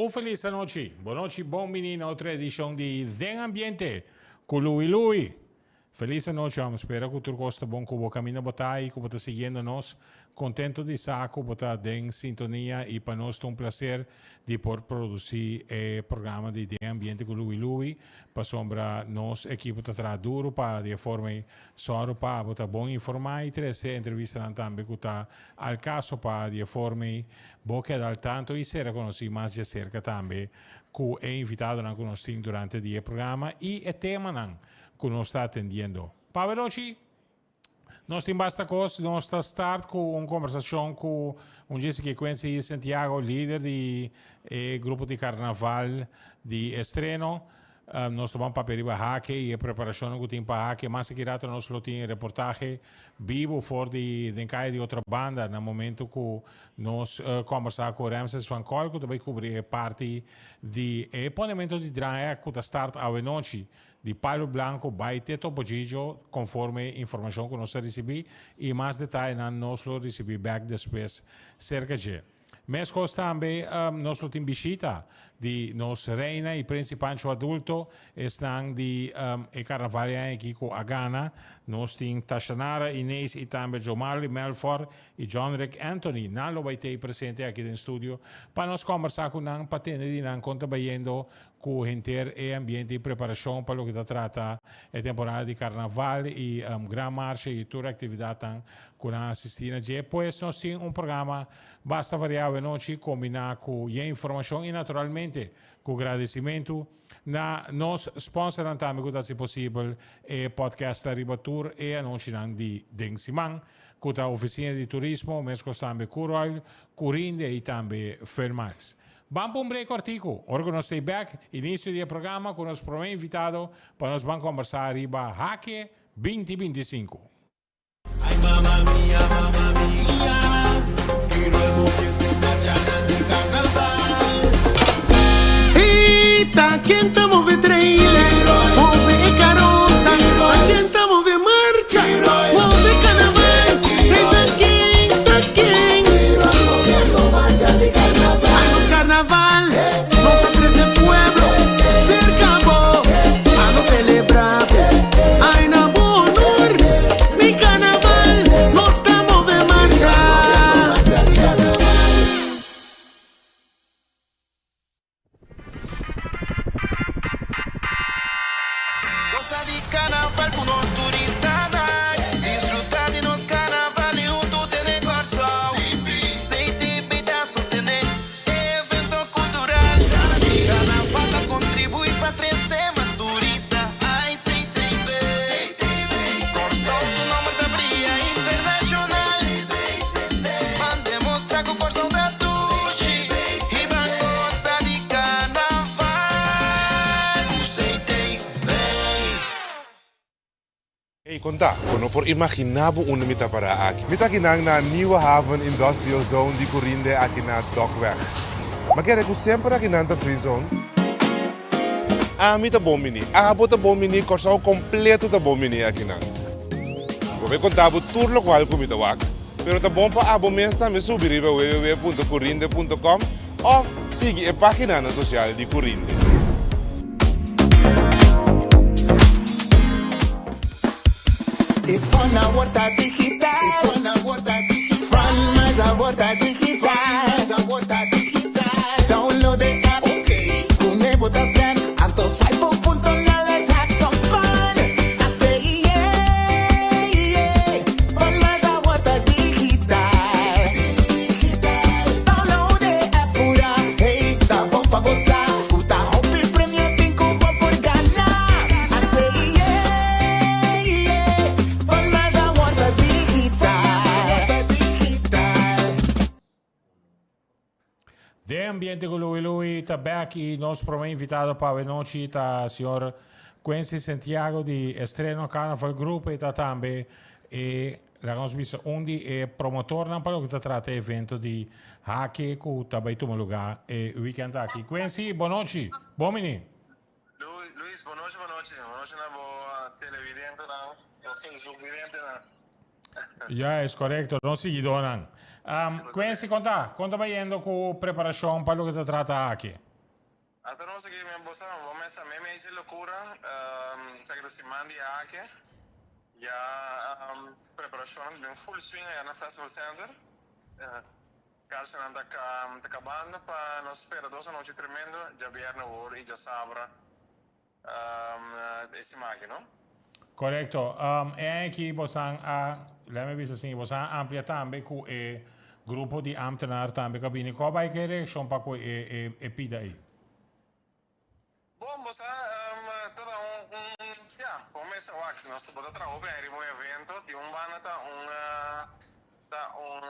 Un felis anochi. Bon nochi, bon bini na otro edishon di Den Ambiente ku Louie Louie. Felis anochi amo spera ku tur kos ta bon ku bo kaminda bo ta i ku bo ta siguiendo nos. Kontento di sa ku bo ta den sintonia i pa nos ta un plaser di por produsí e programa di Den Ambiente ku Louie Louie pasobra nos ekipo ta traha duru pa di e forma ei sòru pa bo ta bon informá i trese entrevistanan tambe ku ta al kaso pa di e forma ei Bo keda al tanto i sera konosí mas djaserka tambe ku e invitadonan ku nos tin durante di e programa i e temanan ku nos ta atendiendo. Pa awerochi nos tin basta kos, nos ta start ku un kombersashon ku un Jessica Quincy Santiago, lider di e grupo di karnaval di Estreno. Nos ta ban papia riba hake i e preparashonnan ku tin pa hake. Mas aki rato nos lo tin reportahe bibu for di den kaya di Otrobanda na momento ku nos kombersá ku Ramses van Kol ku ta bai kubri e parti di e ponementu di draaier ku ta start awenochi di Palo Blanco bai te Topochicho konforme informashon ku nos a risibí i mas detayenan nos lo risibí bèk despues serka dje. Meskos tambe nos lo tin bishita di nos reina y prins y pancho adulto, esnan di e carnaval e aña aki cu a gana. Nos tin Tashanara Inés y tambe Jomarly Melfor y John Rick Anthony. Nan lo bay tey presente aki den studio pa nos combersa cu nan pa tende di nan con ta bayendo cu henter e ambiente y preparacion pa loke ta trata e temporada di carnaval y gran marcha y tur actividadnan cu nan a asisti na dje. Pues nos tin un programa basta variado awenochi combina cu yen informacion y naturalmente cu gradecimento na nos sponsornan tambe cu ta haci posibel e podcast ta riba tur e anochinan di den siman cu ta Oficina di Turismo, mescos tambe Curoil, Curinde y tambe Fairmax. Ban pa un break kortiku. Ora ku nos ta bek, inisio di e programa ku nos promé invitado pa nos ban kombersá riba Hake 2025. Ay mama mia, mama mia, tiro e moviente marchanan di carnaval. Ey, ta ken ta move trailer, move e karosa, ta ken ta move marcha, move carnaval, ey ta ken, ta ken. Ay nos carnaval, nos a trece pueblo cerca bo, a nos celebra bo, ay na bo honor, mi carnaval, nos ta move marcha. Gosa di carnaval cu nos turistanan. Disfruta di nos carnaval y hunto tene Corsou. CTB ta sostene e evento cultural. Carnaval ta contribui pa trece mas turista. Ay CTB. Corsou su nomber ta bria internacional. Ban demostra cu Corsou ta dushi. Y ban gosa di carnaval cu CTB. Ey, konta, bo no por imaginá bo unda mi ta pará aki. Mi ta akinan na Nieuwe Haven Industrial Zone di Curinde aki na Dokweg. M'a kere ku semper akinan ta free zone. Ami ta bon bini, abo ta bon bini, Kòrsou kompleto ta bon bini akinan. Bo bai konta bo tur lokual ku mi ta wak, pero ta bon pa abo mes tambe subi riba www.curinde.com òf sigui e páginanan sosial di Curinde. E fun awor ta digital. Fun mas awor ta digital. Download e app. Pone bo ta scan. Anto swipe bo punto na let's have some fun. I say yeah, yeah. Fun mas awor ta digital. Download e app pura. Hey, ta bon pa bo sa. Ku ta hopi premio tin ku bo por gana. I say yeah, yeah. Fun mas awor ta digital. Den ambiente cu Louie Louie ta back y nos prome invitado pa awenochi ta señor Quincy Santiago di Estreno Carnaval Group y ta tambe e laga nos bisa un di e promotornan pa loke ta trata e evento di Hake cu ta bay tuma lugar e weekend aki. Quincy, bonochi. Bon bini. Luis, bonochi, bonochi. Bonochi na bo televidentenan, bo Facebook videntenan. Ja, es korekto. Nos siguidónan. Um, Quincy, konta, kon ta bayendo ku preparashon pa loke ta trata aki? Ata nos aki mi bosa bo mesa me me hice locura esaki ta siman di Hak'e ya preparacion den full swing aya na Festival Center Karsenan ta ta kabando pa nos spera dos anochi tremendo djabierne awor y djasabra e siman aki no. Korekto. E aña aki bosan a, laat mi bisa asina, bosan a amplia tambe ku e grupo di ambtenaar tambe ku a bini. Kua bai ku e reakshon pa ku e e pida ei? Bon, bo sa, ta ta un, un, ya, bo mester wak, nos bo ta traha hopi aña riba un evento, di un banda ta un, ta un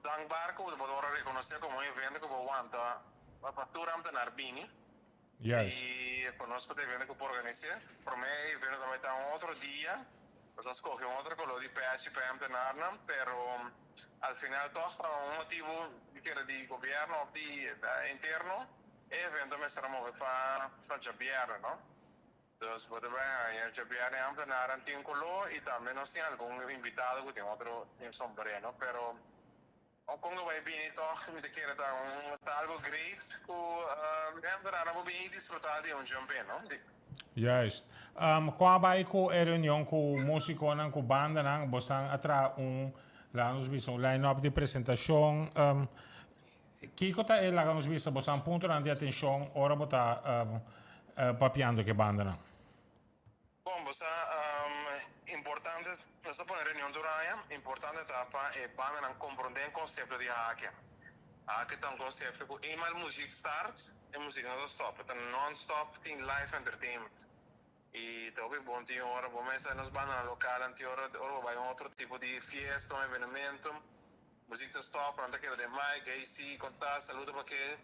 dankbaar ku bo ta wòrdu rekonosé komo un evento ku bo wanta pa tur ambtenaar bini. I ku nos ku ta evento ku por organis'é. Promé e evento ta bai ta un otro dia, nos a skohe un otro koló di pèchi pa e ambtenaarnan, pero al final tòg pa un motibu di keda di gobièrnu òf di interno, E evento mester a move pa pa djabièrnè, no? Dus bo ta bai haña djabièrnè ambtenaran tin koló i tambe nos tin algun invitado ku tin otro tin sombré, no? Pero kon lo bai bini tòg mi ta kere ta un ta algo great ku e ambtenaran por bini i disfrutá di un djampé, no? Di. Juist. Kon a bai ku e reunion ku musikonan, ku bandanan? Bosan a traha un, laga nos bisa, un line-up di presentashon. Kiko ta e laga nos bisa bosan puntonan di atencion ora bo ta papiando ku e bandanan? Bon, bo sa, importante, nos ta pone reunion tur aña, importante ta pa e bandanan comprende e concepto di hake. Hake ta un concepto cu eenmaal muziek start, e muziek no ta stop, e ta non-stop, tin live entertainment. Y ta hopi bon tin ora bo mester nos bandanan local, anti ora bo bay un otro tipo di fiesta, un evenemento, Muzik ta stop, nan ta keda den mic, hey si, kon ta, saludo pa ke.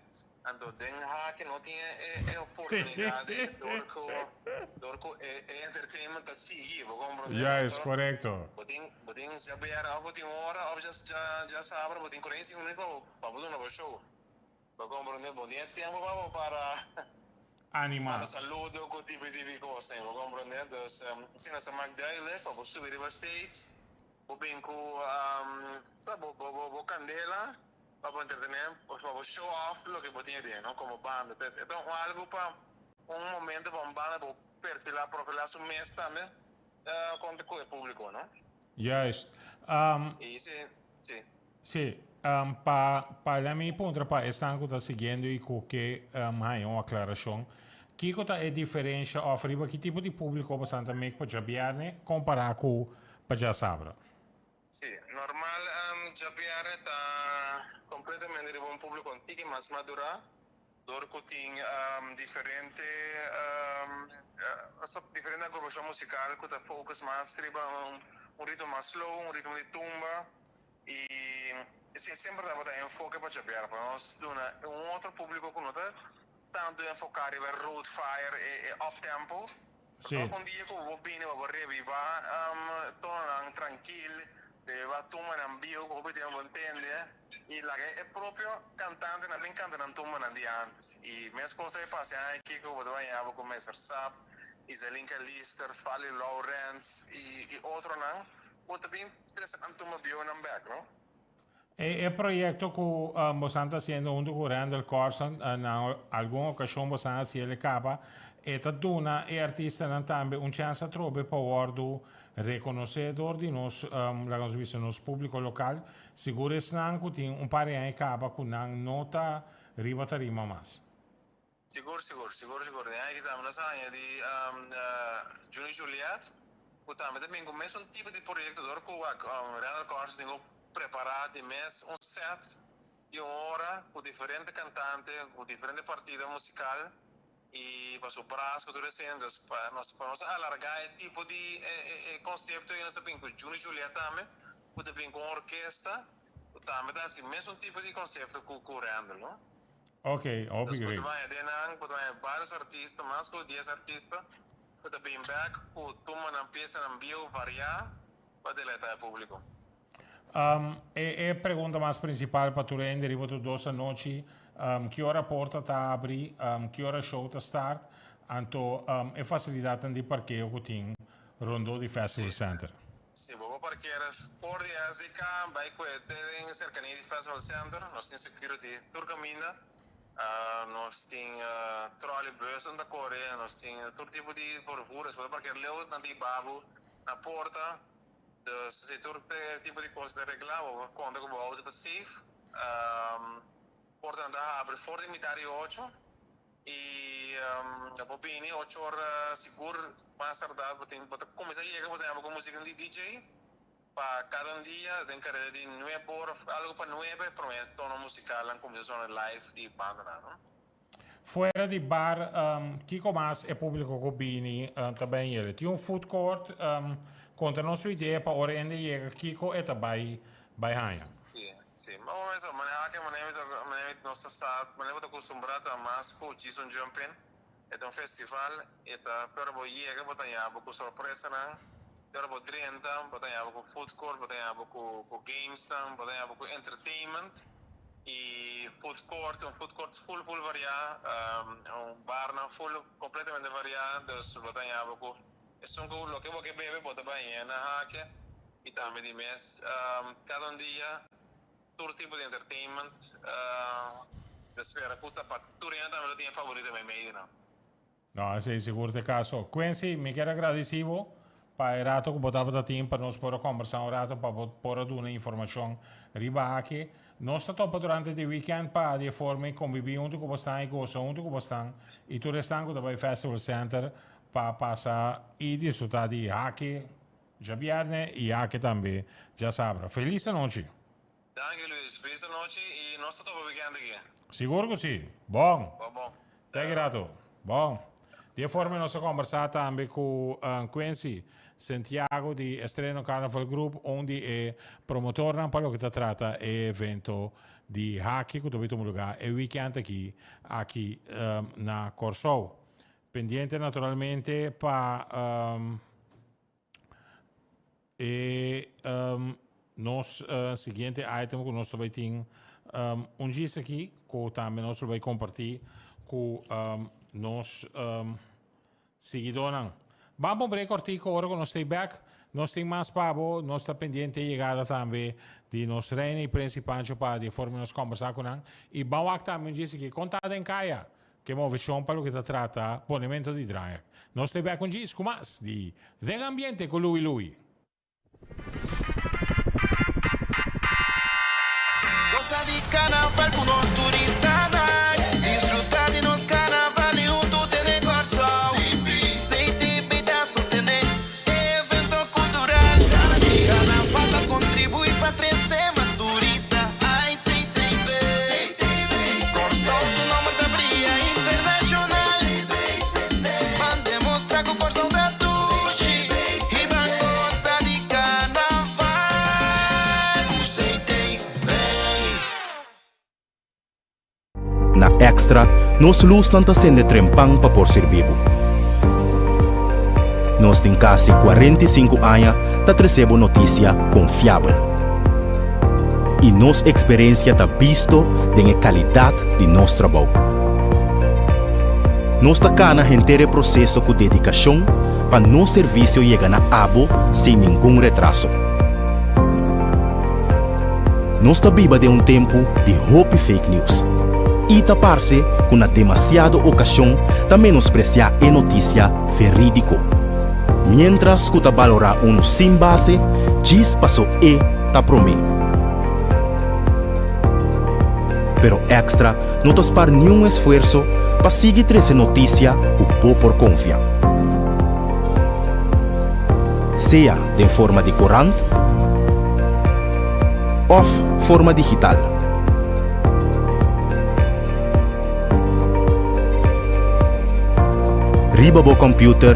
Anto den haki no tin e oportunidad ei dor ku dor ku e entertainment ta sigui, bo komprende? Juist, korekto. Bo tin bo tin djabièrnè òf bo tin ora òf djasabra bo tin 45 minuut pa bo pa bo duna bo show. Bo komprende? Bo tin e tempu pa bo para Anima. Manda saludo ku tipi tipi kos ei, bo komprende? Dus si nos ta mak duidelijk pa bo subi riba stage. Bo bin ku sa bo bo kandela pa bo entretené pa bo show off loke bo tin aden no komo banda e ta un algu pa un momento pa un banda bo perfilá profilá su mes tambe konta ku e públiko no. Juist. I si si. Si pa pa lami mi puntra pa esnan ku ta siguiendo i ku ke haña un aklarashon kiko ta e diferensha òf riba ki tipo di públiko bo ta mek pa djabièrnè kompará ku pa djasabra? Si, normal djabièrnè ta kompletamente riba un públiko un tiki mas madurá dor ku tin diferente diferente agrupashon musikal ku ta focus mas riba un ritmo mas slow, un ritmo di tumba. I esei semper tabata e enfoke pa Javier, pa nos duna un otro publico cu no ta tanto enfoca riba e road fire, e up tempo. Pero un dia cu bo bini pa bo reviva tononan trankil, reviva tumbanan bieu cu hopi tempo bo ntende y laga e propio cantantenan bin canta nan tumbanan di antes. Y mescos ta e fase aki cu bo ta baña bo cu Mister Sap, Izalinka Lister, Fally Lawrence y otronan. Bo ta bin trese nan tuma bionan bek, no? E proyecto cu bosan ta haciendo hunto cu Randall Corson, na algun ocasion bosan a haci el e caba, e ta duna e artistanan tambe un chance atrobe pa wordo reconoce door di nos, laga nos bisa, nos publico local. Sigur esnan cu tin un par di aña caba cu nan no ta riba tarima mas. Sigur, sigur, sigur, sigur. Den aki tambe nos a haña di Juni Juliet, ku tambe ta bin ku mesun tipo di proyekto dor ku wak Randall Corso tin ku prepará di mes un set di un ora ku diferente kantante, ku diferente partida musikal i pa su bras ku tur esei. Dus pa nos pa nos alargá e tipo di e konsepto ei nos a bin ku Juni Juliet tambe ku ta bin ku un orkesta ku tambe ta hasi mesun tipo di konsepto ku Randall, no? Ok, hopi Dus bo great. ta baña den nan, bo ta baña varios artista, mas ku dies artista ku ta bin bek ku tuma nan piesanan bieu variá pa deleitá e públiko. E e pregunta mas prinsipal pa tur hende riba tur dos anochi, ki ora porta ta abri, ki ora show ta start, anto e fasilidatnan di parkeo ku tin rondó di Festival Center. Si bo por parkera for di SDK bai kue te den serkania di Festival Center, nos tin security tur kaminda. Nos tin trolleybus nan ta kore, nos tin tur tipo di vervoer, bo ta parker leu nan ta hiba bo na porta. Dus si tur tipo di kos ta regla bo por konta ku bo outo ta safe. Portanan ta habri for di mitar di ocho i bo bini ocho or sigur mas tardá bo tin bo ta kuminsá yega bo ta yama ku musika di DJ pa kada un dia den kareda di nuebe or òf algu pa nuebe promé tono musikalnan kuminsá sona live di bandanan no. Fuera di bar, kiko mas e publico cu bini ta bay yele? Tin un food court? Conta nos su idea pa ora hende yega kiko e ta bay bay haña. Si, si. Ma bo mester maneha ke manera mi ta, manera mi nos ta sa, manera bo ta custumbra ta mas cu djis un jump in. E ta un festival, e ta, pero bo yega bo ta haña bo cu sorpresanan, pero bo drenta bo ta haña bo cu food court, bo ta haña bo cu cu gamesnan, bo ta haña bo cu entertainment. Y food court, un food court full full varia, un barnan full completamente varia, dus bo ta haña bo cu esun cu loke bo ke bebe bo ta bay haña na hake y tambe di mes cada un dia tur tipo di entertainment, ta spera cu ta pa tur hende tambe lo tin e favorito meimei di nan. No, esei sigur ta e caso. Quincy, mi kier a gradici bo pa e rato cu bo tabata tin pa nos por a combersa un rato pa bo por a duna informacion riba aki. Nos ta topa durante di weekend pa di e forma y convivi hunto cu bosnan y goza hunto cu bosnan y tur esnan cu ta bay Festival Center pa pasa y disfruta di haki djabierne y haki tambe djasabra. Feliz anochi! Danki Luis, feliz anochi y nos ta topa weekend aki. Sigur cu si. Bon. Bon bon. Te aki rato. Bon. Di e forma nos a combersa tambe cu Quincy Santiago di Estreno Carnival Group, un di e promotornan pa loke ta trata e evento di haki cu ta bay tuma lugar e weekend aki aki na Corsou. Pendiente naturalmente pa E nos siguiente item ku nos ta bai tin un djis aki ku tambe nos lo bai kompartí ku nos siguidónan. Ban pa un break kòrtiku ora ku nos stay back. Nos tin mas pa bo. Nos ta pendiente e yegada tambe di nos reina i prens i Pancho pa di e forma nos kòmbersá ku nan. I ban wak tambe un djis aki kon ta den kaya. Ke moveshon pa loke ta trata ponemento di draaier. Nos ta bek un djis ku mas di Den Ambiente ku Louie Louie. Gosa di carnaval ku nos turistanan. Disfruta di nos carnaval i huntu tene Kòrsou. CTB ta sostené e evento kultural. Carnaval ta kontribuí pa trese mas turista. Ai CTB. Kòrsou su nòmber ta bria internashonal. Ban demostrá ku Kòrsou ta dushi i ban gosa di karnaval ku CTB. Na Extra, nos lusnan ta sende trempan pa por sirbi bo. Nos tin kasi 45 aña ta trese bo notisia konfiabel. I nos eksperensia ta bisto den e kalidat di nos trabou. Nos ta kana henter e proseso ku dedikashon pa nos servisio yega na abo sin ningun retraso. Nos ta biba den un tempu di hopi fake news i ta parse ku na demasiado okashon ta menospresiá e notisia verídiko, miéntras ku ta balorá unu sin base djis paso e ta promé. Pero Extra no ta spar niun esfuerso pa sigui trese notisia ku bo por konfia. Sea den forma di korant òf forma digital. Riba bo kòmpiuter,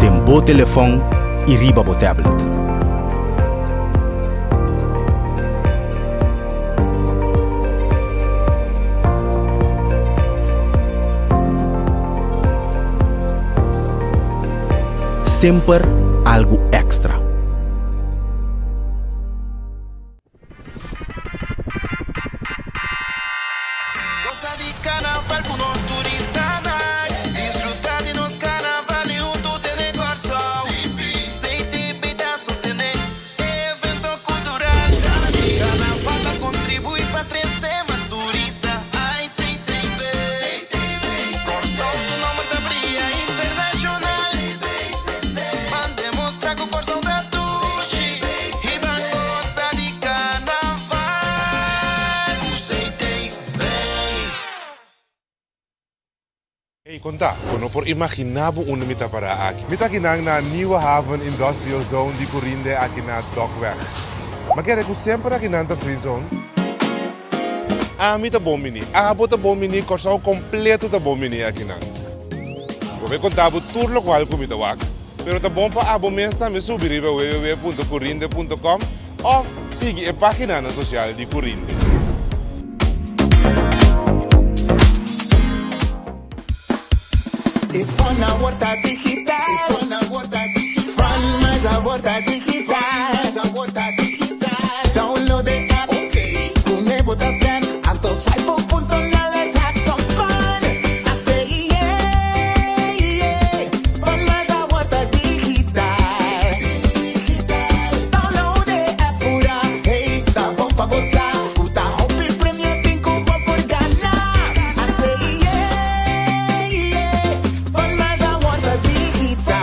den bo telefòn i riba bo tablet. Semper algu èkstra. Gosa di carnaval cu nos turistanan. Disfruta di nos carnaval y hunto tene Corsou. CTB ta sostene e evento cultural. Konta, bo no por imaginá bo unda mi ta pará aki. Mi ta akinan na Nieuwe Haven Industrial Zone di Curinde aki na Dokweg. M'a kere ku semper akinan ta free zone. Ami ta bon bini, abo ta bon bini, Kòrsou kompleto ta bon bini akinan. Bo bai konta bo tur lokual ku mi ta wak, pero ta bon pa abo mes tambe subi riba www.curinde.com òf sigui e páginanan sosial di Curinde. E fun awor ta digital. E fun awor ta digital. Fun mas awor ta digital. Mas awor ta digital. Download e app. Okay. Ku e bo ta scan. Anto swipe bo punto now let's have some fun. I say yeah, yeah. Fun mas awor ta digital. Digital. Download e app pura. Hey, ta bon pa bo sa. Ku ta hopi premio tin ku bo por gana. I say yeah, yeah. Fun mas awor ta digital.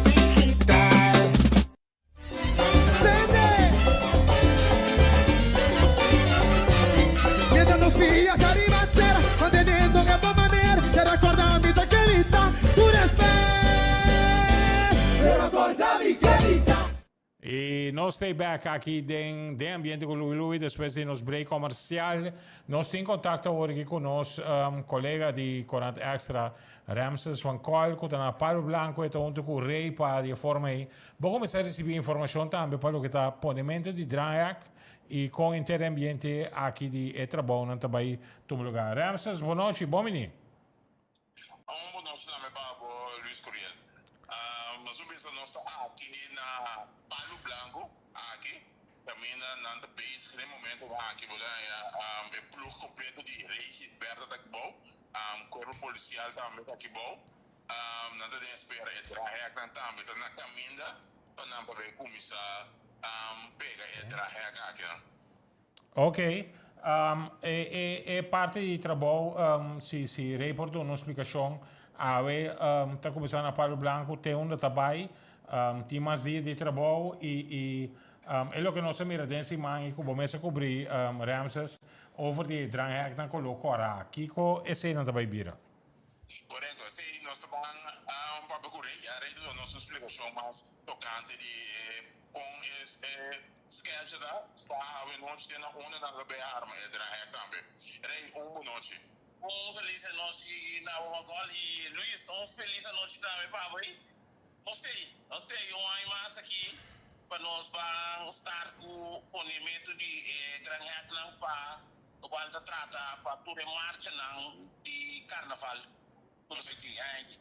Digital. Sende! Mientras nos pia ta riba tera, manteniendo e bon manera, Pero acorda mi ta kerita, tur respet. Pero acorda mi kerita. Y nos ta back aki den Den Ambiente cu Louie Louie despues di nos break comercial. Nos tin contacto awor aki cu nos colega di Corant Extra, Ramses van Kol, cu ta na Palo Blanco. E ta hunto cu Rey pa di e forma ey bo cuminsa ricibi informacion tambe pa loke ta ponemento di draaiak y con henter e ambiente aki di e trabounan ta bay tuma lugar. Ramses, bo nochi, bon bini. Un bon nochi tambe pa bo Luis Curiel. Nos a bisa nos ta aki na Palu Blanco aki caminda nan ta bezig den momento aki bo ta haña e ploeg completo di Regi Bertha ta aki bou, cuerpo policial tambe ta aki bou, nan ta den espera e draheknan tambe ta na caminda pa nan pa bay cuminsa pega e drahek akinan. Ok. E e e parti di trabou si si Rey por duna un splikashon awe ta kuminsá na Palo Blanco te unda ta bai tin mas dia di trabou i i e loke nos a mira den siman i ku bo mes a kubrí Ramses over di e drangheknan koló kòrá kiko eseinan ta bai bira? Korekto, esei nos ta ban papia ku Rey, ya Rey ta duna nos un splikashon mas tokante di e Kon e sketch ta pa awe nochi te na unda nan lo bay arma e drahek tambe. Rey, un bon nochi. Un felis anochi na bo Mancol y Luis un felis anochi tambe pa bo ey. Nos tey, nos tey un aña mas aki pa nos ban start cu ponementu di e draheknan pa locual ta trata pa tur e marchanan di carnaval cu nos a tin aña aki.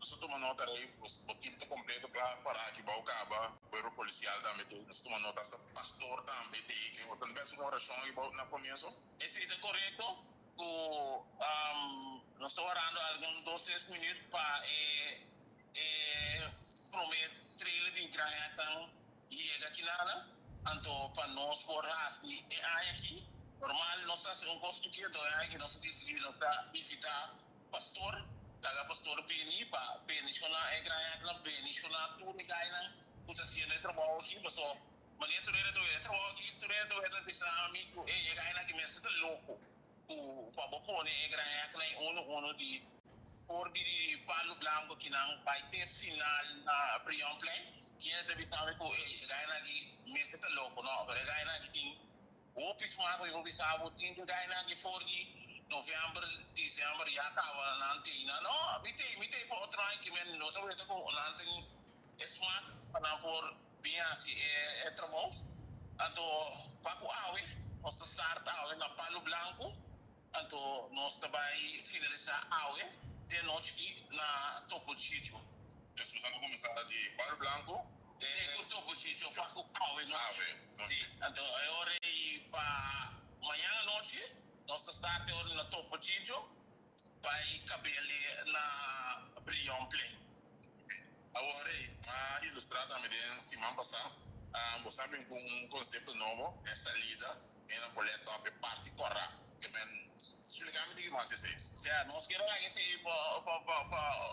Nos a tuma nota rey, bo team ta completo kla para aki bou caba, cuerpo policial tambe tey, nos a tuma nota hasta pastor tambe tey, ke bo ta bes un oracion aki bou na comienzo? Esey ta corecto cu nos ta warando algun dos tres minuut pa e e prome trailer di Gran yega kinana, anto pa nos por haci e aña aki, normal nos ta haci un cos chikito, e aña aki nos a dicidi nos ta bishita Pastor, laga pastor bini pa bendiciona e gran heknan, bendiciona tur e gainan cu ta haciendo e trabao aki, paso manera tur hende ta wet e trabao aki, tur hende ta wet ta bisa mi cu ey e gainan aki mester ta loco cu pa bo pone e gran heknan y uno uno di for di di Palo Blanco akinan bay te final na Brionplein, tin hende ta bisa mi cu ey e gainan aki mester ta loco, no, pero e gainan aki tin. Hopi smaak mi por bisa bo tin ke gainan di for di november, december ya caba nan tin nan no mi tey mi tey pa otro aña kimen nos a weta cu nan tin e smaak pa nan por bin haci e trabou anto pa cu awe nos ta start awe na Palo Blanco anto nos ta bay finalisa awe den nochi na Topo Chicho. Despues nan ta cuminsa di Palo Blanco. Te ku topo chicho pa ku awe nochi. Si, anto e ora ei pa mañan anochi nos ta start e ora na topo chicho bai kabele na Brionplein. Awor ei, a ilustrá tambe den siman pasá, bo sa bin ku un konsepto nobo, e salida e na boleto ap e parti kòrá. Ke men splika mi diki mas esei. Sea, nos kier laga esei pa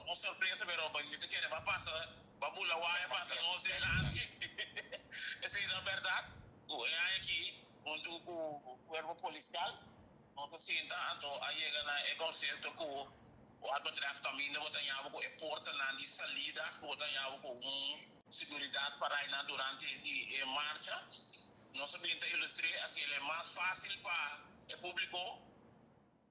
un sorpresa, pero mi ta kere pa pasa Ba bula waya pasa nos dilanti. Esei ta bèrdat ku e aña aki huntu ku kuerpo polisial nos a sinta anto a yega na e konsepto ku. Wat betreft kaminda bo ta ña bo ku e portanan di salida ku bo ta ña bo ku un seguridat pa rainan durante di e marcha. Nos a bin ta ilustr'é asina el e mas fásil pa e públiko,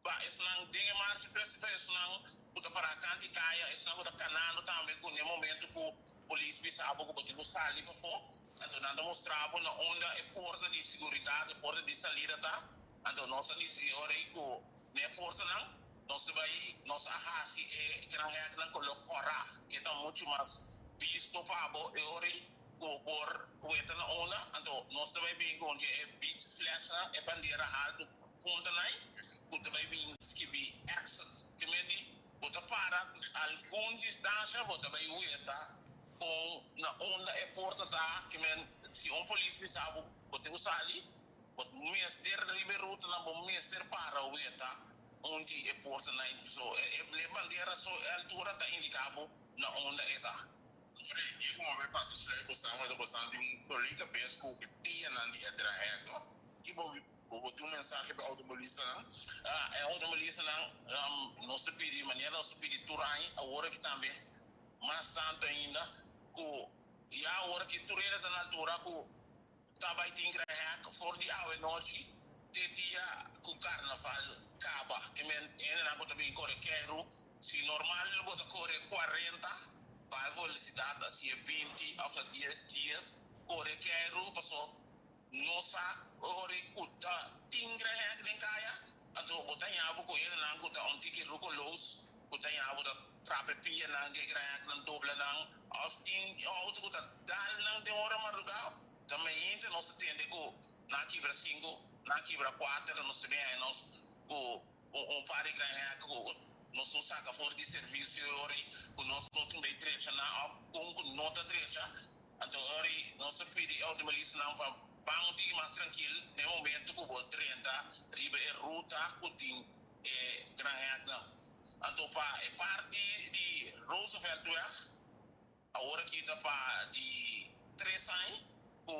pa esnan den e marcha pues pa esnan ku ta pará kant'i kaya, esnan ku ta kanando tambe ku n'e momento ku polis bisa bo ku bo tin ku sali pafó, anto nan ta mustra bo na unda e porta di seguridat, e porta di salida ta. Anto nos a disidí ora ei ku n'e portanan nos ta bai, nos a hasi e gran hèknan koló kòrá, ke ta muchu mas bisto pa bo e ora ei ku bo por weta na unda. Anto nos ta bai bin ku e beach flagsnan, e bandera haltu punta nai, ku ta bai bin skibí exit. Te men di bo ta para algun distansha, bo ta bai weta kon na unda e porta ta. Te men si un polis bisa bo bo tin ku sali, Bo mester riba e rutanan, bo mester para weta un di e portanan. So e bandera so e altura ta indica bo na unda e ta. Ora e dia ku bo bai pasa sluit bo san weta bo san di un dolí kabes ku e pianan di e drahek no. Ki bo bo tin un mensahe pa e outomobilistanan? E outomobilistanan nos ta pidi manera nos ta pidi tur aña awor aki tambe mas tantu ainda ku ya awor aki tur hende ta na altura ku Ta bai tin grahek for di awe nochi te dia ku karnaval kaba. E men hendenan ku ta bin kore keiru, si normal bo ta kore kuarenta, bai velosidat hasié binti òf ta dies dies kore keiru paso no sa ora ku ta tin grahek den kaya, anto bo ta haña bo ku hendenan ku ta un tiki rukolos ku ta haña bo ta trapa e pianan ku e graheknan dobla nan. Òf tin outo ku ta dal nan den ora madrugá, ta mainta nos ta tende ku nan a kibra sinku, nan a kibra kuater, nos ta bin haña nos ku un par di gran hèk ku nos no saka for di servisio e ora ei, ku nos no tin bai drecha nan òf kon ku no ta drecha. Anto e ora ei nos ta pidi e outomobilistanan pa ban un tiki mas trankil den e momento ku bo drenta riba e ruta ku tin e gran hèknan. Anto pa e parti di Rooseveltweg, awor aki ta pa di tres aña ku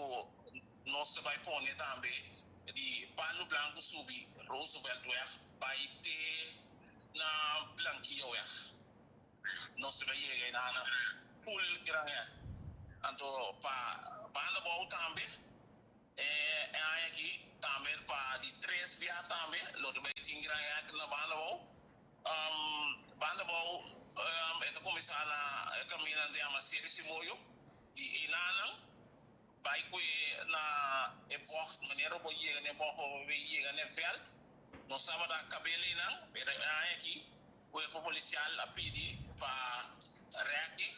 nos ta bai pone tambe di Palu Blanku subi Rooseveltweg bai te na Blanquilloweg. Nos ta bai yega einan na ful gran hèk. Anto pa banda bou tambe. E aña aki tambe pa di tres bia tambe lo ta bay tin gran hek na banda bou. Banda bou e ta cuminsa na e caminda nan ta yama Seri Siboyo di enanan bay cu e na e bocht manera bo yega na e bocht bo bay yega na e veld. Nos tabata cabel eynan pero e aña aki cuerpo policial a pidi pa reki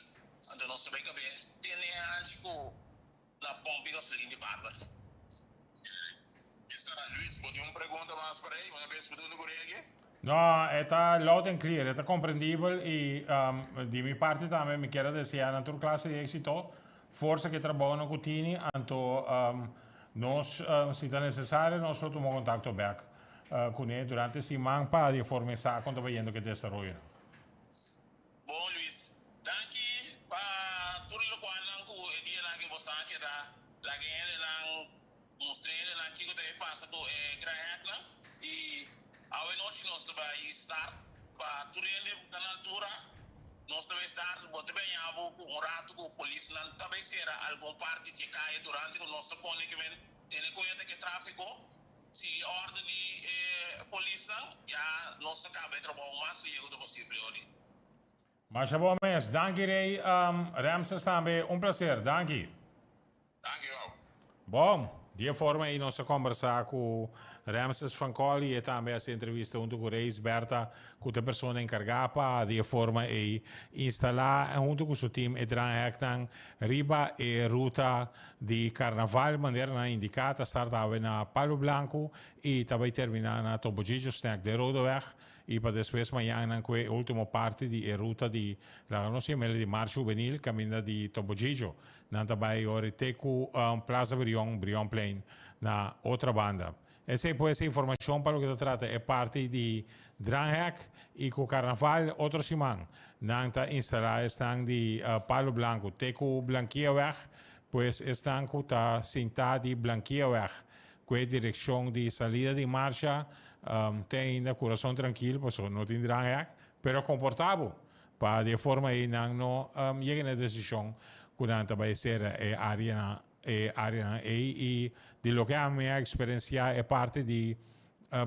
anto nos ta bay cabe tene e hanchi cu Na pompi gasolin di Barber. Misa Luis, bo tin un pregunta mas pa rei? Una bes bo duna ku rei aki? No, e ta loud and clear, e ta comprendibel y di mi parti tambe mi kier a desea nan tur clase di exito, forsa cu e trabounan cu tini, anto nos si ta necesario nos lo tuma contacto bek cune durante siman pa di e forma e sa con ta bayendo cu e desaroyonan. Bon Luis, danki pa tur lokualnan ku e dianan aki boso a keda laga e hendenan mustra e hendenan kiko ta e pasa ku e gran hèknan i awe nochi nos ta bai start pa tur hende ta na altura nos ta bai start bo ta bai haña bo ku un ratu ku polisnan ta bai sera algun parti di e kaya durante ku nos ta pone ke men tene kuenta ku e trafiko. Sigui orde di e polisnan, ya nos ta caba e trabou mas liego ta posible ori. Masha bon mes. Danki Rey. Ramses tambe un placer. Danki. Danki Rob. Bon, di e forma ei nos a combersa cu Ramses van Kol y e tambe a haci entrevista hunto cu Reis Bertha cu ta e persona encarga pa di e forma ei instala hunto cu su team e draanheknan riba e ruta di Carnaval manera nan a indica ta start awe na Palo Blanco y ta bay termina na Tobojijo Snack den Rodeweg y pa despues mañan nan cue e ultimo parti di e ruta di laga nos yam'el di Marcha Juvenil caminda di Tobojijo nan ta bay ori te cu Plaza Brion, Brionplein na otra banda. Esey pues e informacion pa loke ta trata e parti di Dranghek y cu Carnaval otro siman nan ta instala esnan di Palo Blanco te cu Blanquiaweg, pues esnan cu ta sinta di Blanquiaweg cu e direccion di salida di marcha te ainda curason trankil pasobra no tin Dranghek. Pero komportá bo pa di e forma ei nan no yega na e desishon ku nan ta bai sera e áreanan e áreanan ei i di loke ami a eksperensiá e parti di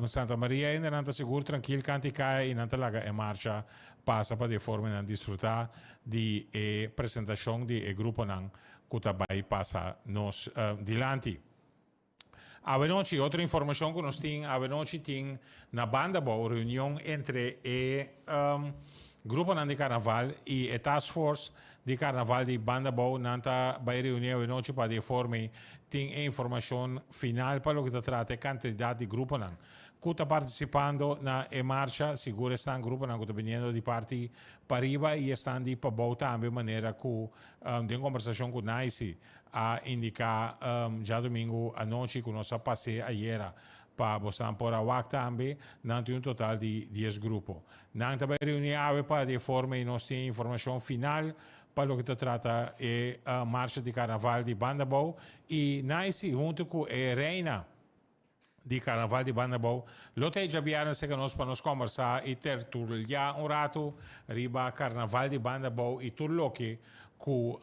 Santa Maria ainda nan ta sigur trankil kant i kaya i nan ta laga e marcha pasa pa di e forma nan disfrutá di e presentashon di e gruponan ku ta bai pasa nos dilanti. Awenochi, otro informashon ku nos tin, awenochi tin na banda abou reunion entre e gruponan di karnaval i e task force di karnaval di banda abou. Nan ta bai reuni awenochi pa di e forma ei tin e informashon final pa loke ta trata e kantidat di gruponan ku ta partisipando na e marcha. Sigur esnan gruponan ku ta biniendo di parti pariba i esnan di pabou tambe manera ku den kombersashon ku Naisi a indiká djadumingu anochi ku nos a pas'é ayera pa bosnan por a wak tambe, nan tin un total di dies grupo. Nan ta bai reuní awe pa di e forma ei nos tin informashon final pa loke ta trata e marcha di karnaval di Bandabou i Naisi huntu ku e reina di Carnaval di Banda Bou lo ta e djabièrnè serka nos pa nos kòmbersá i tertuliá un ratu riba Carnaval di Banda Bou i tur loke ku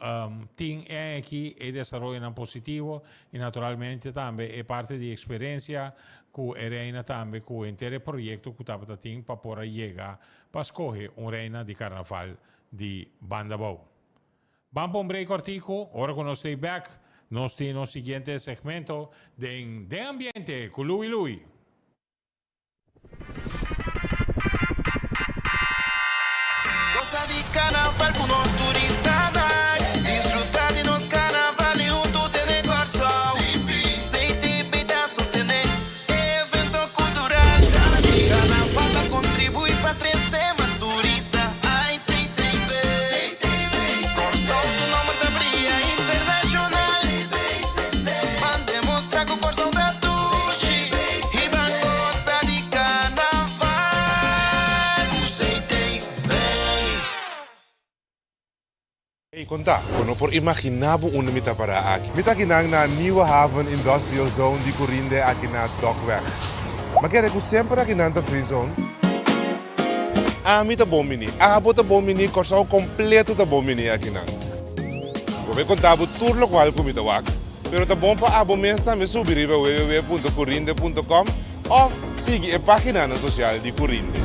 tin e aña aki, e desaroyonan positivo i naturalmente tambe e parti di eksperensia ku e reina tambe ku henter e proyekto ku tabata tin pa por a yega pa skohe un reina di Carnaval di Banda Bou. Ban pa un break kòrtiku, ora ku nos stay bèk, nos tin nos siguiente segmento den Den Ambiente ku Louie Louie. Gosa di karnaval ku nos turistanan Disfruta di nos karnaval i huntu tene Kòrsou CTB ta sostené e evento kultural Karnaval ta kontribuí pa trese mas turista Ai CTB Kòrsou su nòmber ta bria internashonal Ban demostrá ku Kòrsou ta dushi I ban gosa di karnaval ku CTB. Ey, konta, bo no por imaginá bo unda mi ta pará aki. Mi ta akinan na Nieuwe Haven Industrial Zone di Curinde aki na Dokweg. Ma kere ku semper akinan ta free zone. Ami ta bon bini, abo ta bon bini, Kòrsou kompleto ta bon bini akinan. Bo bai konta bo tur lokual ku mi ta wak, pero ta bon pa abo mes tambe subi riba www.curinde.com òf sigui e páginanan sosial di Curinde.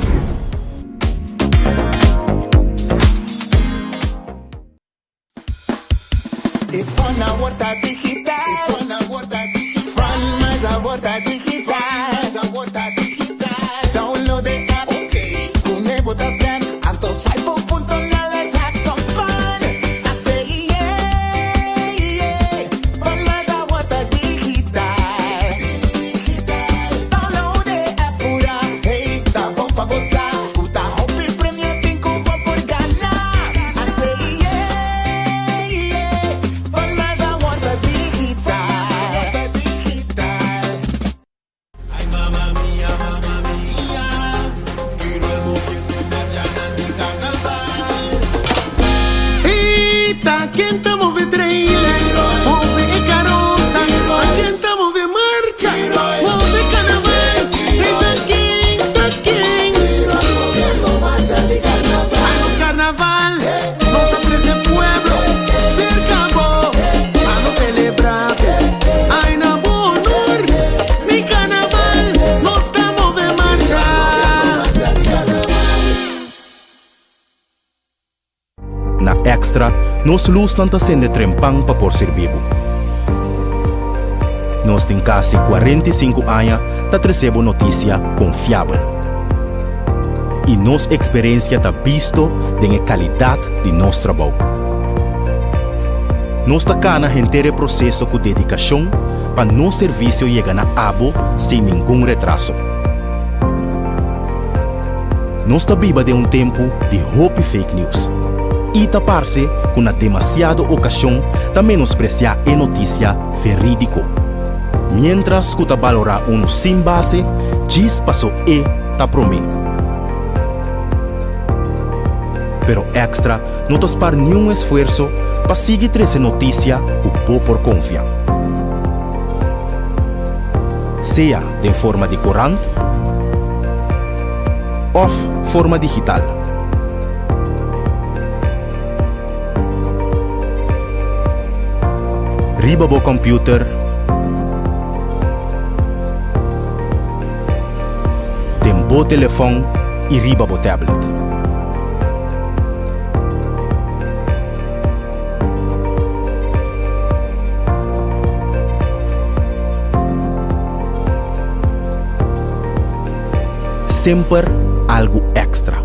E fon awor ta digital. E fon awor ta digital. Fun mas awor ta digital. Mas awor ta digital. Download e app. Okay. Ku bo ta scan. Anto swipe bo punto na let's have some fun. I say yeah, yeah. Fun mas awor ta digital. Digital. Download e app pura. Hey, ta bon pa bo sa. Ku ta hopi premio tin ku bo por gana. I say yeah, yeah. Fun mas awor ta digital. Ay mama mia, mama mia. Quiero el moviendo marchanan di carnaval. Ey, ta ken ta move trailer, move e karosa, ta ken ta move marcha, move carnaval. Ey, ta ken, ta ken. Anos carnaval, nos a trece pueblo cerca bo, pa nos celebra bo. Ay na bo honor, mi carnaval, nos ta move marcha. Na Extra, nos lusnan ta sende trempan pa por sirbi bo. Nos tin kasi 45 aña ta trese bo notisia konfiabel. I nos eksperensia ta bisto den e kalidat di nos trabou. Nos ta kana henter e proseso ku dedikashon pa nos servisio yega na abo sin ningun retraso. Nos ta biba den un tempu di hopi fake news i ta parse ku na demasiado okashon ta menospresiá e notisia verídiko. Miéntras ku ta balorá unu sin base djis paso e ta promé. Pero Extra no ta spar niun esfuerso pa sigui trese notisia ku bo por konfia. Sea den forma di korant òf forma digital. Riba bo computer, den bo telefon y riba bo tablet. Semper algo extra.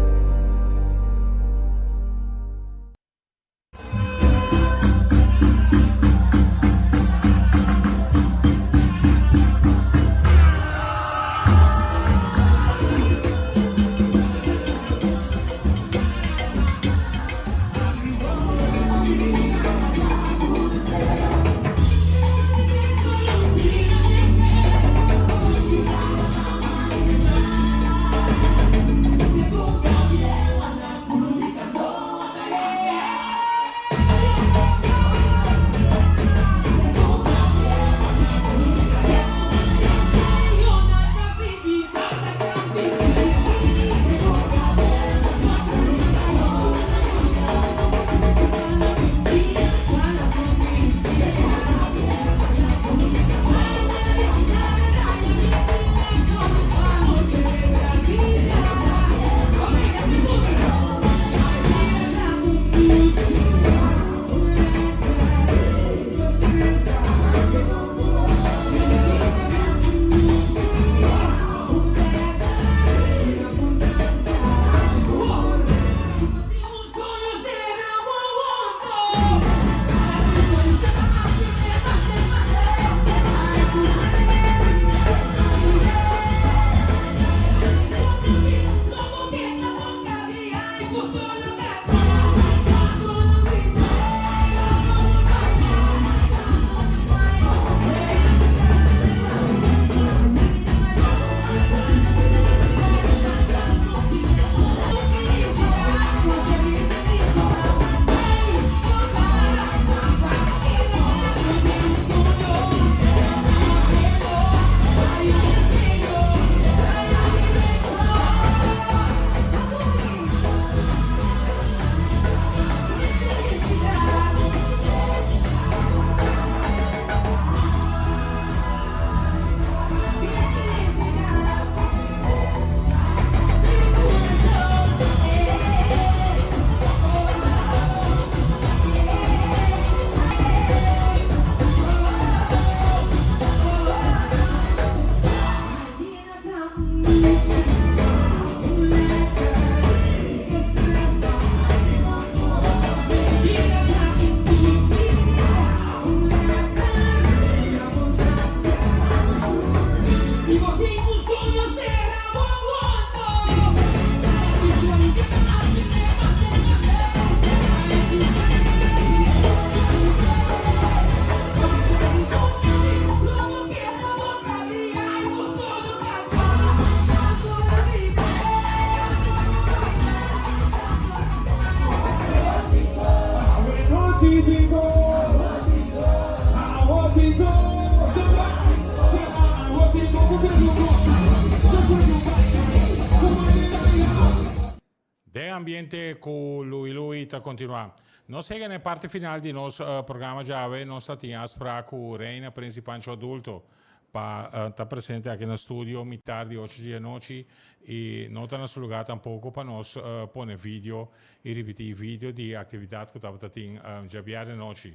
Den ambiente cu Louie Louie ta continua. Nos hega na e parti final di nos programa djawe. Nos ta tin afsprak cu Reina Prince y Pancho Adulto pa ta presente aki na studio mitar di ocho di anochi y no ta na su lugar tampoco pa nos pone video y ripiti video di actividad cu tabata tin djabièrnè anochi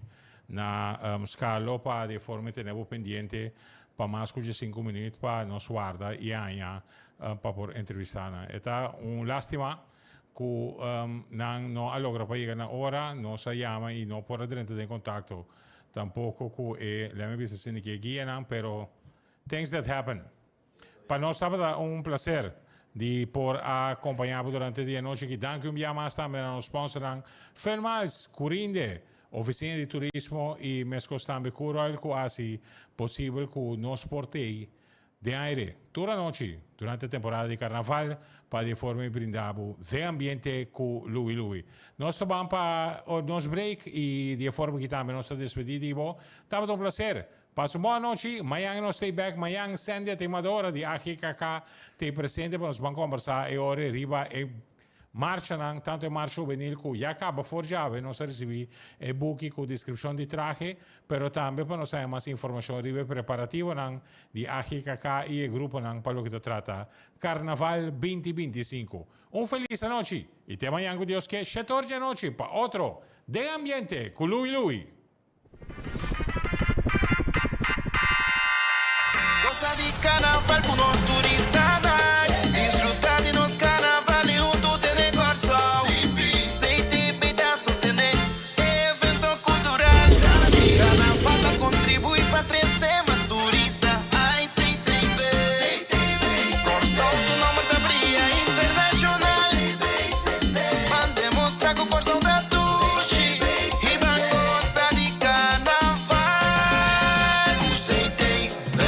na Scalo pa di e forma tene bo pendiente pa mas cu diesinco minuut pa nos warda y haña pa por entrevistá nan. E ta un lástima ku nan no a logra pa yega na ora, nos a yama i no por a drenta den kontakto tampoko ku e, lèmi bisa asina ki e guianan, pero things that happen. Pa nos tabata un plaser di por a kompañá bo durante di e nochi aki. Danki un bia mas tambe na nos sponsornan Fenmiles, Curinde, Ofisina di Turismo i meskos tambe Curoil ku a hasi posibel ku nos por tei Den aire, tur anochi durante temporada di carnaval pa di e forma mi brinda bo den ambiente cu Louie Louie. Nos ta ban pa nos break y di e forma aki tambe nos ta despedi di bo. Tabata un placer. Pasa un bon anochi. Mañan nos ta bek. Mañan Sandy Atemadora di AGKK ta presente pa nos ban combersa e ora riba e. Marchanan, tantu e marcha hubenil ku ya kaba for djawe nos a risibí e buki ku deskripshon di trahe, pero tambe pa nos haña mas informashon riba e preparativonan di AGKK i e gruponan pa loke ta trata Karnaval 2025. Un felis anochi i te mañan ku Dios ke shetor dje anochi pa otro Den Ambiente ku Louie Louie. Gosa di carnaval cu nos turistanan. Disfruta di nos carnaval y hunto tene Corsou. CTB ta sostene e evento cultural. Carnaval ta contribui pa trece mas turista. Ay CTB. Corsou su nomber ta bria internacional. Ban demostra cu Corsou ta dushi. Y ban goza di carnaval cu CTB.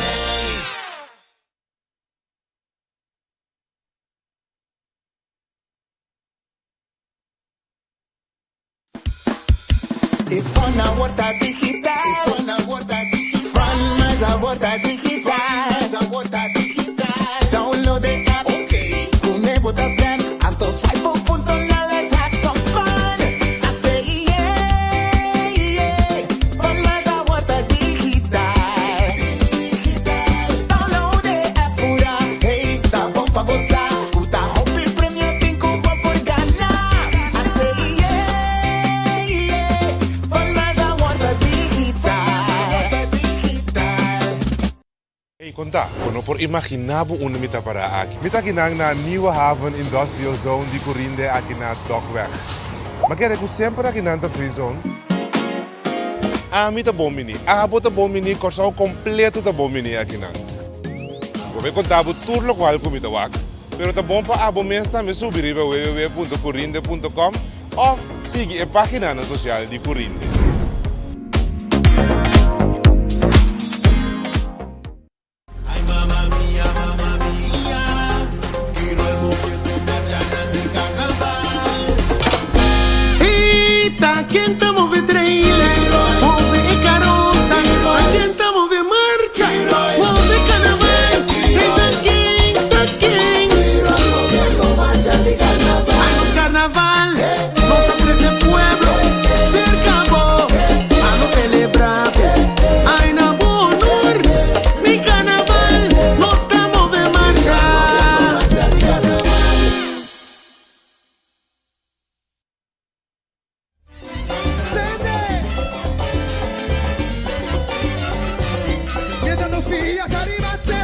E fun awor ta digital. E fun awor ta digital. Fun mas awor ta digital. Mas awor ta digital. Download e app. Okay. Cu e bo ta scan. Anto swipe bo punto now let's have some fun. I say yeah, yeah. Fun mas awor ta digital. Digital. Download e app pura. Hey, ta bon pa goza. Cu ta hopi premio tin cu bo por gana. I say yeah, yeah. Fun mas awor ta digital. Digital. Ey, konta, bo no por imaginá bo unda mi ta pará aki. Mi ta akinan na Nieuwe Haven Industrial Zone di Curinde aki na Dokweg. Ma kere ku semper akinan ta free zone? Ami ta bon bini, abo ta bon bini, Kòrsou kompleto ta bon bini akinan. Bo bai konta bo tur lokual ku mi ta wak, pero ta bon pa abo mes tambe subi riba www.curinde.com òf sigui e páginanan sosial di Curinde. Ay mama mia, mama mia, tiro el moviendo marchanan di carnaval. Ey, ta ken ta move trailer, move e carosa, ta ken ta move marcha, move carnaval. Ey, ta ken, ta ken. Ay, nos carnaval, nos a trece pueblo cerca bo, a nos celebra bo. Ay, na bo honor, mi carnaval, nos ta move marcha. Mientras nos pilla Caribe.